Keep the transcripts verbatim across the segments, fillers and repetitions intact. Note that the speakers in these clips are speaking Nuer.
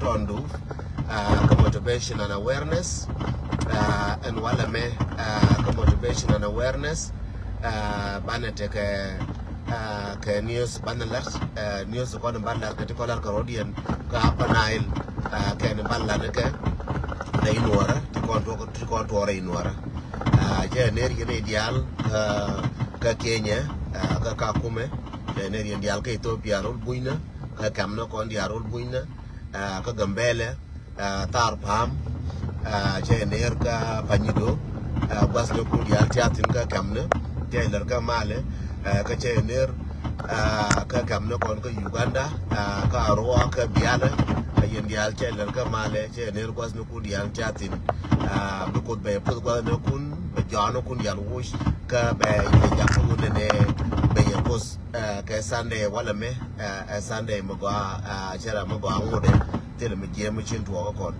Kɔndu, ah, kä motivation and awareness, ah, ɛn walɛ mɛ, ah, kä motivation and awareness, ah, banɛ tekɛ, ah, kɛ news banɛ lat, ah, news kɔn banɛ lat kɛ ti kɔn lat kɛ rɔdiɛn kä Upper Nile, ah, kɛn banɛ lat kɛ, kɛ inuɔrä ti kɔn tuɔrɛ, ti kɔn tuɔrɛ inuɔrä. Ah, cɛ ner yɛn idial, ah, kä Kenya, ah, kä Kakumɛ, cɛ ner yɛn dial kä Ethiopia rol buinä, kä kɛmnä kɔn dial rol buinä, ah, kä Gambɛlɛ, ah, Thar Pam, ah, cɛ ner kä Panyido, ah, guath ni kun dial tiathin kä kɛmnä, cɛ ner kä Malɛ, ah, kä cɛ ner, ah, kä kɛmnä kɔn kä Uganda, ah, kä Arua kä Bialɛ, ah, yɛn dial cɛ ner kä Malɛ, cɛ ner guath ni kun dial tiathin, ah, bi kuth bɛ puth guath ni kun, bɛ jɔan ni kun dial wuc, kä bɛ yɛ jak kun ni bɛ yɛ puth. Eh, kɛ Sunday walɛ mɛ, eh, ɛ Sunday mi gɔaa, eh, cɛ rɛ mi gɔaa ŋot ɛ thilɛ mi jiɛm mi cin tuɔɔk kɔn.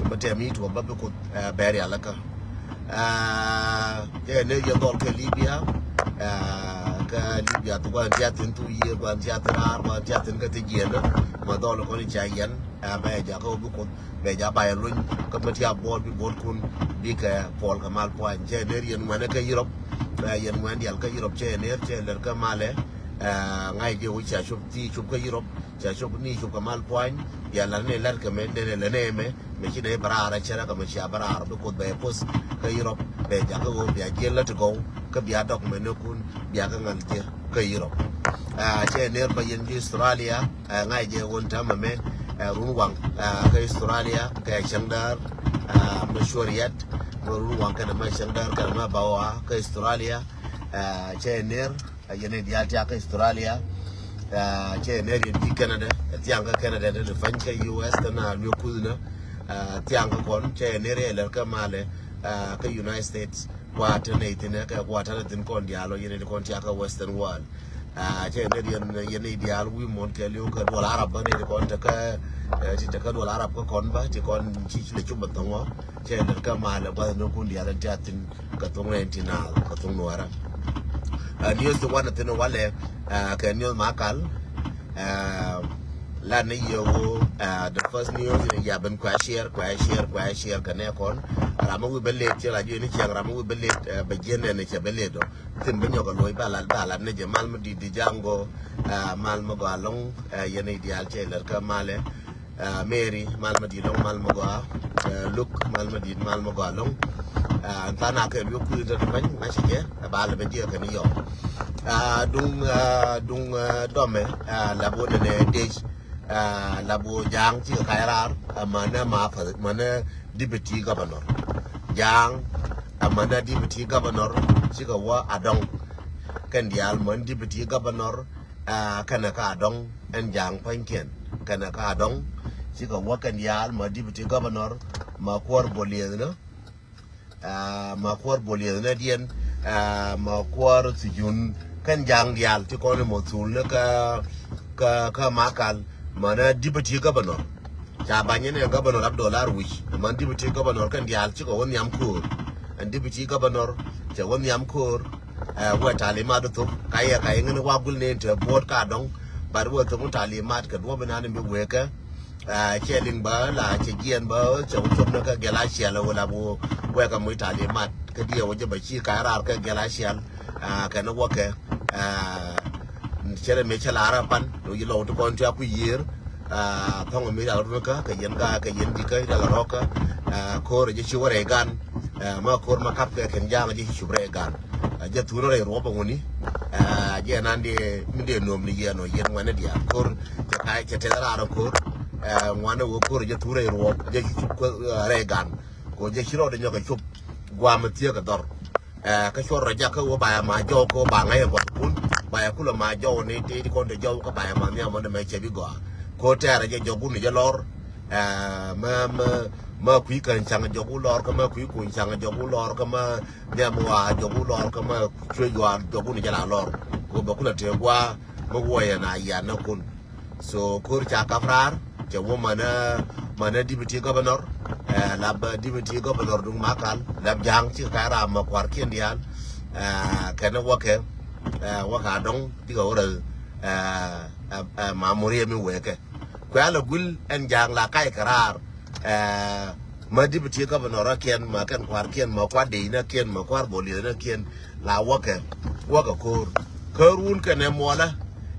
Mi tɛm yi tuɔɔk bä bi kuth, eh, bɛɛr yalä kä. Eh, kɛ ni yɛ dhɔl kɛ Libya, eh, kɛ Libya ti guan tia thin thu yiëë, guan tia thin raar, guan tia thin kä thi jiɛn. Ma dhɔl kɔn i̱ ca yɛn, eh, bɛ jakä wä bi kuth, bɛ ja ba yɛ luny kä mi tia buɔl bi buɔl kun bi kɛ puɔl kɛ mal puany. Cɛ ner yɛn ŋuɛnɛ kä Europe, eh, yɛn ŋuɛn dial kä Europe cɛ ner cɛ ler kä malɛ. Eh, ŋa̱c jɛ wä cia cop thi cop kä Europe, cia cop ni cop kä mal puany. Bia lat ni lat kä mɛ, nɛ nɛ lɛ nɛ mɛ, mɛ ci nɛ bɛ raar a cɛ rɛ kä mɛ cia bɛ raar bi kuth bɛ post kä Europe, bɛ jakä wä bia jiɛ lät gɔw, kä bia dɔk mɛ nɛ kun, bia kä ŋal jiɛ kä Europe. Ah, cɛ ner bä yɛn ji̱ Australia, ah, ŋa̱c jɛ wä ni täämɛ mɛ, ah, run waŋ, ah, kä Australia, kɛ cäŋ däär, ah, mɛ cuɔ riɛt, mɛ run waŋ kɛnɛ mɛ cäŋ däär kɛnɛ mɛ bä wa kä Australia, ah, cɛ ner, Yɛn i̱ diaal tiak kä Australia. Ah, cɛ nɛ riet ji̱ Canada, thiaŋ kä Canada, te ni pany kä U S te na luek kuth nä. Ah, thiaŋ kä kɔn, cɛ nɛ riet lɛr kä malɛ, ah, kä United States. Kua te nɛ ithin kä kua te nɛ thin kɔn diaal ɔ, yɛn i̱ kɔn tiak kä Western world. Ah, cɛ nɛ riet yɛn i̱ diaal wi̱i̱ muɔ̱n kɛ li̱w kä duɔl Arab bä ni ti kɔn te kä, eh, ti te kä duɔl Arab kä kɔn bä, ti kɔn ci ci lɛ cop bä thɔŋɔ. Cɛ lɛr kä malɛ guath ni kun diaal in tiak thin. Kä thuŋ rɛn ti naath kä thuŋ nuɔrä. Ah, news ti wanɛ thin walɛ, ah, kɛ news ma kal. Ah, la ni yɛ wo, ah, the first news ni ya ben kua share, kua share, kua share kɛ nɛ kɔn. Ram mi wi̱i̱ bä let cɛ la ji̱ ni cɛŋ ram mi wi̱i̱ bä let, ah, bɛ jiɛn nɛ ni cɛ bä let dɔ. Thin bä nyɔk a loc ba la, ba la ni jɛ mal mi di di jaŋ go, ah, mal mi gɔ alɔŋ, ah, yɛn i̱ diaal cɛ lɛr kä malɛ. Ah, Mary, mal ma dit lɔŋ, mal ma gɔaa. Ah, Luke, mal ma dit, mal ma gɔaa lɔŋ. Ah, than a kɛ luek kui̱ tɔt pany, ŋa̱c jɛ, a ba lɛ bɛ jiɛ kɛ ni yɔk. Ah, duŋ, ah, duŋ, ah, dɔmɛ, ah, lap wä nɛnɛ dec, ah, lap wä ja̱a̱ŋ cikɛ ka̱c raar, ah, manɛ ma pa, manɛ deputy governor. Ja̱a̱ŋ, ah, manɛ deputy governor, cikɛ wä a dɔŋ. Kɛn diaal man deputy governor, ah, kɛnɛ ka dɔŋ ɛn ja̱a̱ŋ pa̱nykiɛn kɛnɛ ka dɔŋ. Cikɛ wä kɛn diaal ma deputy governor ma kuɔr bolieth nä. Ah, ma kuɔr bolieth nä diɛn, ah, ma kuɔr thijun kɛn ja̱a̱ŋ diaal ti kɔn mɔ thul nä kä, kä, kä makal ma nä deputy governor. Ca bany ni governor Abdul Arwich, man deputy governor kɛn diaal cikɛ wä nhiam ko̱o̱r. Ɛn deputy governor cɛ wä nhiam ko̱o̱r, eh, wä talimat thok, ka yɛ ka yɛ ŋäni wa gul ni te buɔt ka dɔŋ, but wä thok talimat kɛ duɔp inan in bi wekɛ, eh, cɛ liŋ bä la cɛ jiɛn bä cɛ wä thok ni kä gɛl a ciɛl wä la bu wekɛ muc talimat kä diɛ wä jɛ bä ci ka raar kä gɛl a ciɛl, ah, kɛn wäkɛ, ah, cɛ rɛ mëë cɛ la̱r a pan, lo yi lɔw ti kɔn ti a ku yiër, ah, thɔŋ mi ral run kä, kɛ yɛn ka, kɛ yɛn di kä, ral rɔ kä, ah, ko̱r jɛ ci wä rɛ gan, ah, ma ko̱r ma kap kɛ kɛn ja̱a̱ŋ jɛ ci cup rɛ gan. Ah, jɛ thun rɛ ruɔp a ŋuni, ah, jɛ nan di, mi di nuɔm ni yɛn ɔ, yɛn ŋuɛn ni diaal ko̱r, cɛ ka, cɛ tɛth raar ko̱r, ah, ŋuan wä ko̱r jɛ thun rɛ ruɔp, jɛ ci cup, ah, rɛ gan. Ko jɛ ci rɔ di nyɔk a cup, guam thiek a dhɔr. Eh, kä cuɔr rɔ jak kä wä ba ya ma jɔw kä wä ba ŋa̱c ɛ gua̱th kun. Ba ya kulɛ ma jɔw ni ti ti kɔn te jɔw kä ba ya ma nhiam mɔn mɛ cɛ bi gɔaa. Ko tɛɛrɛ jɛ jɔk wun jɛ lɔr. Eh, mɛ, mɛ, mɛ kui̱ kän caŋ jɔk wun lɔr kä mɛ kui̱ kun caŋ jɔk wun lɔr kä mɛ nhiam wa jɔk wun lɔr kä mɛ cuɛ juaar jɔk wun jɛ la lɔr. Ko bɛ kulɛ te gua̱a̱ mɛ wuɔyɛ na yian nä kun. So ko̱r ca kap raar cɛ wä manä, manä deputy governor, eh, lap, eh, deputy governor duŋ makal lap ja̱a̱ŋ cikɛ ka̱ raam ma kuarkiɛn diaal, eh, kɛnɛ wäkɛ, eh, wäkɛ a dɔŋ bikɛ wä rɛ, eh, eh, eh, ma muriɛ mi wekɛ. Kuɛ la guil ɛn ja̱a̱ŋ la kac kɛ raar. Ɛ, ma deputy governor kiɛn, ma kɛn kua̱r kiɛn, ma kua̱r dec na kiɛn, ma kua̱r bolieth na kiɛn, la wäkɛ, wäkɛ ko̱r. Ko̱r wun kɛn ɛ muɔlä.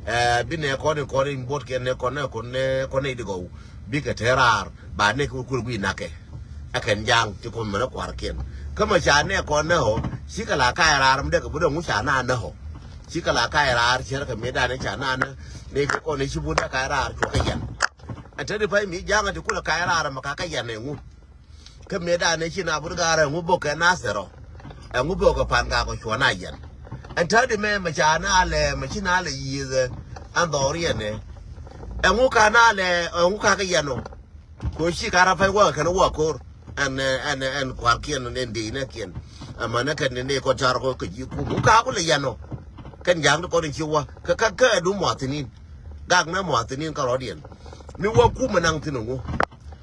Ɛ, bi nɛ kɔn in kɔn in buɔt kiɛn nɛ kɔn nɛ kɔn nɛ kɔn nɛ idikɔw. Bikɛ te raar, ba nɛ kɛ wur kul guic nakɛ. Ɛ kɛn ja̱a̱ŋ ti kɔn mɛn ɛ kua̱r kiɛn. Kä ma ca nɛ kɔn nɛ ɔ, cikɛ la kac raar mi dɛkɛ bi dɛ ŋu ca na nɛ ɔ. Cikɛ la kac raar, cɛrɛ kɛ mëëdan ca na nɛ, nɛ kɛ kɔn i̱ ci bun ɛ kac raar cuɔkɛ yɛn. Ɛn te di pay mi ja̱a̱ŋ ti kulɛ kac raar mɛ kakä yɛn ɛŋu. Kä mëëdan ɛ ci na bun gaar ɛŋu bok kɛ Nasir ɔ. Ɛŋu bok kɛ pan gak ɔ cuɔ na yɛn. Ɛn te di mɛ mɛ ca na lɛ mɛ ci na lɛ yiëëth ɛ. Ɛn dhɔriɛn ɛ. Ɛŋu ka na lɛ ɛŋu kakä yɛn ɔ. Ko ci ka rap pay wä kɛn wä ko̱r. Ɛn, ɛn, ɛn kua̱r kiɛn ɛn dee nɛ kiɛn. Ɛmɛ nɛ kɛn ni kɔn car kɔ kɛ ji̱ kum. Wä ka ku lɛ yɛn ɔ. Kɛn ja̱a̱ŋ ni kɔn in ci wä. Kä, kä, kä du muathinin. Gak nɛ muathinin kä rɔ̱diɛn. Mi wä kum ɛ naŋ thin ŋu.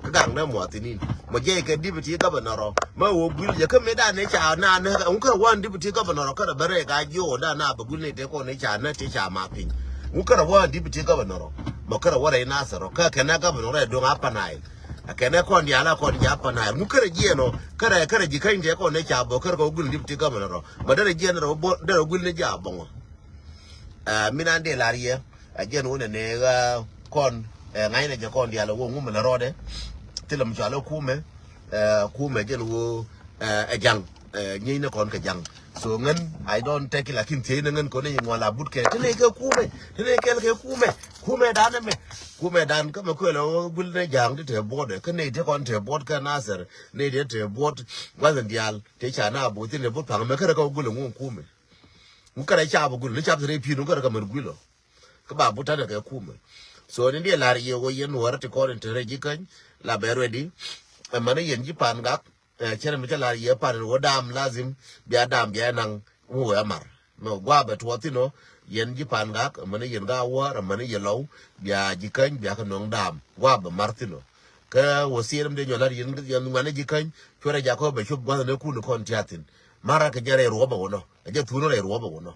Kä gak nɛ muathinin. Mɔ jɛ kɛ deputy governor ɔ. Mɛ wä guil jɛ kä mi dan ni ca na nɛ ŋu kä wä deputy governor ɔ kä rɛ bɛ rɛ ka ji̱ ɔ dan na bɛ guil ni te kɔn ni ca nɛ te ca ma piny. Ŋu kä rɛ wä deputy governor ɔ. Mɔ kä rɛ wä rɛ Nasir ɔ. Kä kɛn ɛ governor ɛ doŋ a panai. Ɛ kɛn ɛ kɔn diaal ɛ kɔn ja̱ panayɛr ŋu kärɛ jiɛn ɔ kärɛ kärɛ ji̱ käny tɛ kɔn ɛ ca bɔ kärɛ kɛ wä guil ni deputy governor ɔ. Mɛ derɛ jiɛn derɛ wä derɛ wä guil ni ja̱ bɔŋɔ. Ɛ, min an dee lar yɛ ɛ jiɛn wä nɛ nɛ ɣä kɔn ɛ ŋa̱cnɛ jɛ kɔn diaal ɛ wä ŋu mɛ lɛ rɔɔdɛ. Thilɛ mi cɔal ɛ kumɛ ɛ kumɛ jiɛn wä ɛ ja̱ŋ. Ɛ, nyiecnɛ kɔn kɛ ja̱ŋ. So ŋän, I don't take it, lakin thiecnɛ ŋän kɔn ni ŋuɔl a but kɛ. Ti ni kɛ kumɛ, ti ni kɛl kɛ kumɛ. Kumɛ dan mɛ. Kumɛ dan kä mɛ kuɛl ɔ guil ni ja̱ŋ ti te buɔt ɛ. Kä ni ti kɔn te buɔt kä Nasir. Ni ti te buɔt. Guath in diaal. Ti ca na buɔt ti ni buɔt paŋ mɛ kärɛ kä guil ŋu kumɛ. Ŋu kärɛ ca bä guil. Ni ca bä te rɛ pi̱i̱n ŋu kärɛ kä mɛ guil ɔ. Kä ba but tanɛ kɛ kumɛ. So ni diɛ lar yɛ wä yɛn wär ti kɔn in te rɛ ji̱ käny. La bɛ ready. Ɛmɛn yɛn ji̱ pan gak. Ɛ, cɛn mi cä lar yɛ pan in wä dam lazim bia dam bia naŋ wä wä amar. Mɛ guabɛ tuɔɔk thin ɔ yɛn ji̱ pan gak mɛn yɛn ga wä rɛ mɛn yɛ lɔw bia ji̱ käny bia kɛ nɔŋ dam guabɛ mar thin ɔ. Kä wä siɛn mi dee nyɔ lar yɛn yɛn ŋuanɛ ji̱ käny cuɛ rɛ jakɔ bɛ cop gua̱th ni kun kɔn tia̱a̱ thin. Mar rɛ kɛ jɛ rɛ ruɔpɛ wä nɔ ɛ jɛ thun rɛ ruɔpɛ wä nɔ.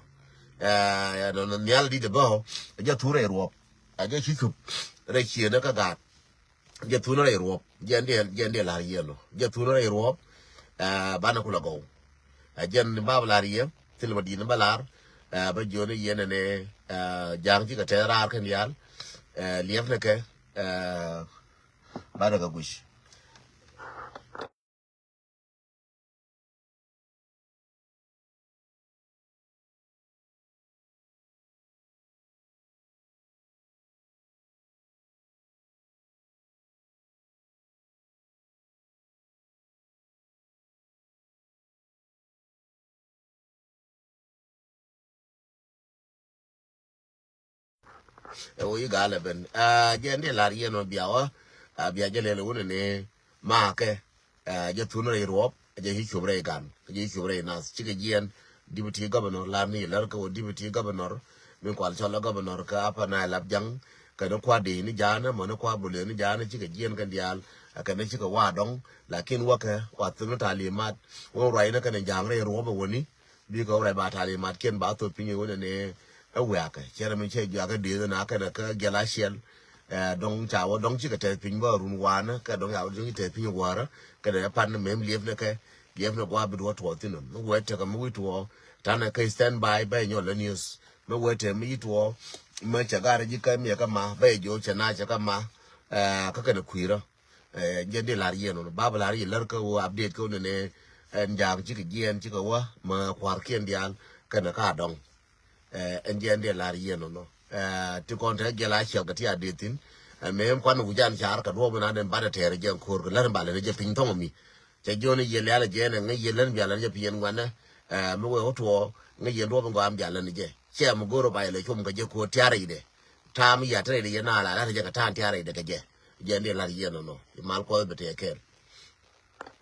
Ɛ, nɔ, nɔ, nhial dit ɛ bä ɔ ɛ jɛ thun rɛ ruɔp. Ɛ jɛ ci cop rɛ ciënɛ kä gaat. Jɛ thunä rɛy ruɔp jɛ ndiɛ jɛ ndiɛ lar yɛ lo jɛ thunä rɛy ruɔp. Ɛ, banɛ kulɛ gɔw. Ɛ, jɛn ni bab lar yɛ thil ma di̱n ba lar. Ɛ, ba jiɔni yɛn ni, ɛ, ja̱a̱ŋ cikɛ tɛth raar kɛn diaal. Ɛ, liɛpnɛ kɛ, ɛ, banɛ kɛ guic. Ɛ wä yi gal ɛ ben. Ɛ, jɛ ni lar yɛn ɔ bia wä. Ɛ, bia jɛ lɛl wun ni makɛ. Ɛ, jɛ thun rɛy ruɔp, ɛ jɛ ci cup rɛy gan, ɛ jɛ ci cup rɛy nath. Cikɛ jiɛn deputy governor lar ni lär kä wä deputy governor. Min kual cɔl ɛ governor kä Upper Nile lap jaŋ. Kɛn kua̱r dec ni ja̱a̱nä mɔni kua̱r boliɛth ni ja̱a̱nä cikɛ jiɛn kɛn diaal. Ɛ kɛn cikɛ wa dɔŋ. Lakin wäkɛ wa thun ni talimat. Wä ruacni kɛn ja̱a̱ŋ rɛy ruɔp ɛ wäni. Bikɛ wä ruac ba talimat kiɛn ba thop piny ɛ wä nɛnɛ. Ɛ wiakɛ cɛ rɛ mi cɛ juakä dec na kɛn kä giɛl a ciɛl. Ɛ, dɔŋ ca wä dɔŋ cikɛ tɛth piny bä run wanä kɛ dɔŋ ca wä dɔŋ ci tɛth piny wäärä. Kɛn ɛ pan mɛm liep ni kɛ liep ni gua̱a̱ bi duɔ tuɔɔk thin ɔ mi wee tekɛ mi wi̱i̱ tuɔɔk. Tanɛ kä stand by bä nyɔl lä news mi wee tekɛ mi yi tuɔɔk. Mi cɛ garɛ ji̱ kä miɛ kä ma bä jɛ jo̱o̱k cɛ na cɛ kä ma. Ɛ, kä kɛn ɛ kui̱rä. Ɛ, jɛn di lar yɛn wun bab lar yɛ lär kä wä update kä wun ni ɛn ja̱a̱ŋ cikɛ jiɛn cikɛ wä ma kua̱r kiɛn diaal kɛn kä a dɔŋ. Ɛ, ɛn jɛn di lar yɛn wun ɔ. Ɛ, ti kɔn te jɛ la ciɛl kɛ ti a dee thin. Ɛ, mɛ ɛn kuan wi̱c an car kɛ duɔ̱ɔ̱p in an ɛn banɛ tɛɛr jɛ ɛn ko̱r kɛ lär in ba lɛn jɛ piny thɔŋ mi. Cɛ jiɔn yɛ lial jɛ ɛn ŋäc yɛ län bia lɛn jɛ piny ɛn ŋuanɛ. Ɛ, mi wee wä tuɔɔ ŋäc yɛn duɔ̱ɔ̱p in gɔaa bia lɛn jɛ. Cɛ mi go̱r ba yɛ lɛ com kɛ jɛ ko̱r tiarɛ idɛ. Ta̱a̱ mi yat rɛydɛ yɛ na la lat jɛ kɛ ta̱a̱ tiarɛ idɛ kɛ jɛ. Jɛ ni lar yɛn nɔ nɔ imal kuɔth bɛ tɛɛ kɛɛl.